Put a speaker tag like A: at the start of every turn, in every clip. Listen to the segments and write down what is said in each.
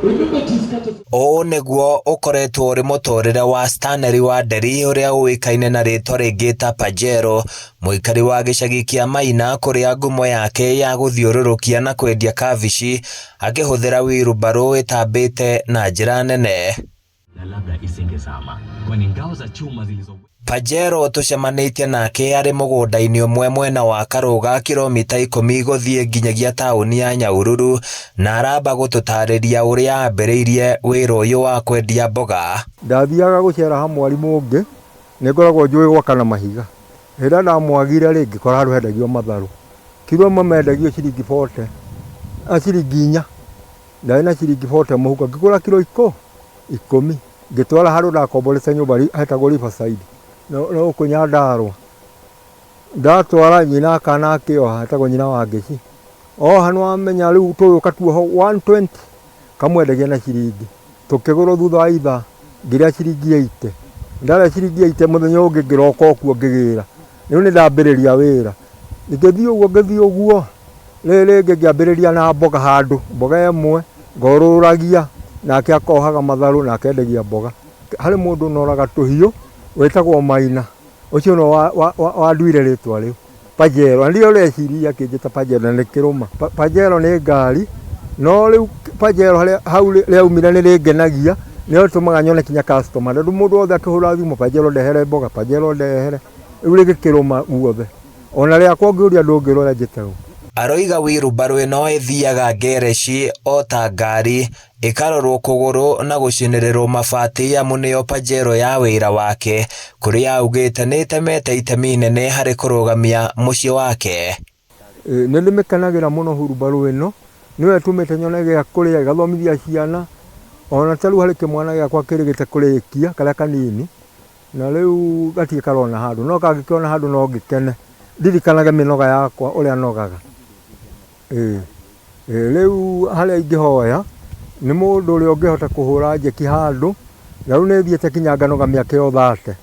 A: Ũũ nĩguo ũkoretwo ũrĩ mũtũrĩre wa Stanley Wanderi ũrĩa ũĩkaine na rĩtwa rĩngĩ ta Pajero, mũikari wa gĩcagi kĩa Maina kũrĩa ngumo yake ya gũthiũrũrũkia na kwendia kabici akĩhũthĩra wheelbarrow ĩtambĩte na njĩra nene.
B: Na labda isingezama kwani ngao za chuma zilizo
A: Pajero tũcemanĩtie nake arĩ mũgũnda-inĩ ũmwe mwena wa Karũga kilomita 10 gũthiĩ nginyagia taũni ya Nyahururu na aramba gũtũtarĩria ũrĩa ambĩrĩirie wĩra ũyũ wa kwendia mboga.
C: Ndathiaga gũcera ha mwarimũ ũngĩ, nĩ ngoragwo njũĩ gwaka na mahiga. Hĩndĩ ĩrĩa ndamwagire rĩ, ngĩkora handũ hendagio matharũ. Kiro ĩmwe mendagio ciringi bote, ciringi inya. Ndarĩ na ciringi bote mũhuko, ngĩgũra kiro 10. Ngĩtwara handũ ndakomborete nyũmba hetagwo Riverside, no gũkũ Nyandarũa. Ndatwara nyina akana akĩoha, etagwo nyina wa Ngĩci. Oha nĩwamenya rĩu tũgĩũka tuohwo 120, kamwendagia na ciringi. Tũkĩgũrwo thutha wa ithaa, ngĩrĩa ciringi 80. Ndarĩa ciringi 80 mũthenya ũyũ ũngĩ ngĩroka o kuo ngĩgĩra. Rĩu nĩ ndambĩrĩria wĩra. Ngĩthiĩ ũguo ngĩthiĩ ũguo, rĩrĩ rĩngĩ ngĩambĩrĩria na mboga handũ, mboga ĩmwe ngorũragia, nake akohaga matharũ na akendagia mboga. Harĩ mũndũ ũnoraga tũhiũ wĩtagwo Maina, ũcio nĩwe wanduire rĩtwa rĩu Pajero. Na ndirĩ ũreciria akĩnjĩta Pajero na nĩ kĩrũma. Pajero nĩ ngari, no rĩu Pajero harĩa hau rĩaumire nĩ rĩngenagia, nĩyo rĩtũmaga nyone kinya customer. Tondũ mũndũ wothe akĩhũra thimũ, Pajero ndehere mboga, Pajero ndehere. Rĩu rĩgĩkĩrũma guothe. Ona rĩakwa ũngĩũria ndũngĩrwo ũrĩa njĩtagwo.
A: Aroiga wheelbarrow ĩno ĩthiaga ngereci o ta ngari, ĩkarorwo kũgũrũ na gũcinĩrĩrwo mabati amu nĩyo Pajero ya wĩra wake, kũrĩa augĩte nĩ ĩtemete itemi inene harĩ kũrũgamia mũciĩ wake.
C: Nĩ ndĩmĩkenagĩra mũno hurumbarũ ĩno, nĩyo ĩtũmĩte nyone gĩa kũrĩa, ĩgathomithia ciana, ona ta rĩu harĩ kĩmwana gĩakwa kĩrĩgĩte kũrĩkia, karĩa kanini, Na rĩu gatirĩ karona handũ, no kangĩkĩona handũ no ngĩkene, ndirikanage mĩnoga yakwa ũrĩa nogaga. Ĩĩ, rĩu harĩa ingĩhoya nĩ mũndũ ũrĩa ũngĩhota kũhũra njeki handũ, na rĩu nĩ thiĩte kinya nganoga mĩaka ĩyo thate.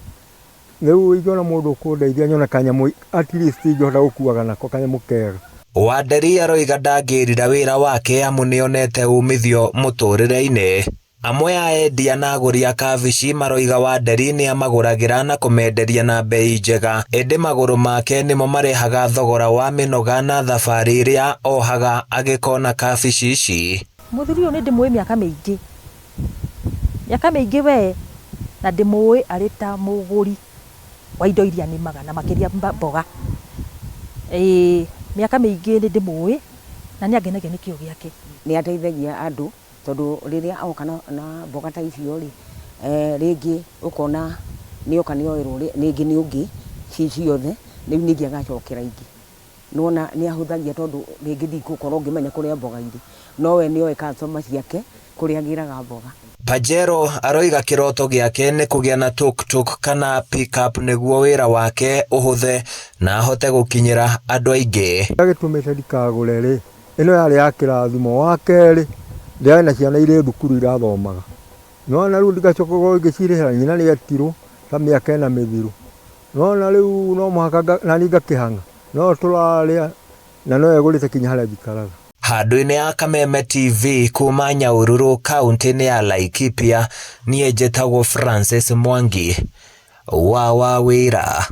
C: Rĩu ingĩona mũndũ ũkũndeithia nyone kanyamũ at least ingĩhota gũkuaga nako kanyamũ kega.
A: Wanderi aroiga ndangĩrira wĩra wake amu nĩonete umithio mũtũrĩre-inĩ. Amwe a endia na agũri a kabici maroiga Wanderi nĩ amagũragĩra na kũmenderia na mbei njega, ĩndĩ magũrũ make nĩmo marehaga thogora wa mĩnoga na thabarĩ ĩrĩa ohaga agĩkona kabici ici.
D: Mũthuri ũyũ nĩ ndĩmũĩ mĩaka mĩingĩ, mĩaka mĩingĩ we, na ndĩmũĩ arĩ ta mũgũri wa indo iria nĩmaga na makĩria mboga. Ĩĩ mĩaka mĩingĩ nĩ ndĩmũĩ na nĩ angenagia nĩ kĩo gĩake.
E: Nĩ ateithagia andũ Tondũ rĩrĩa oka na mboga ta icio rĩ, rĩngĩ ũkona nĩoka nĩoerwo rĩngĩ nĩ ũngĩ ciĩ ciothe, rĩu ningĩ agacokera ingĩ. Nĩwona nĩahũthagia tondũ rĩngĩ ndingũkorwo ngĩmenya kũrĩa mboga irĩ, no we nĩoĩ customer ciake kũrĩa agĩraga mboga.
A: Pajero aroiga kĩroto gĩake nĩ kũgĩa na tuk-tuk kana pick-up nĩguo wĩra wake ũhũthe na ahote gũkinyĩra andũ aingĩ.
C: Kĩrĩa gĩtũmĩte ndikagũre rĩ, Ĩno yarĩ ya kĩrathimo. Wa kerĩ, ndĩrarĩ na ciana irĩ thukuru irathomaga. Nĩwona rĩu ndigacoka gũkorwo ngĩcirĩhĩra, nyina nĩ etirwo ta mĩaka ĩna mĩthiru. Nĩwona rĩu no mũhaka naniĩ ngakĩhang'a. No tũrarĩa na no egũrĩte kinya harĩa njikaraga.
A: Handũ-inĩ ha Kameme TV kuma Nyahururu kauntĩ-inĩ ya Laikipia, niĩ njĩtagwo Francis Mwangi wa Wawĩra.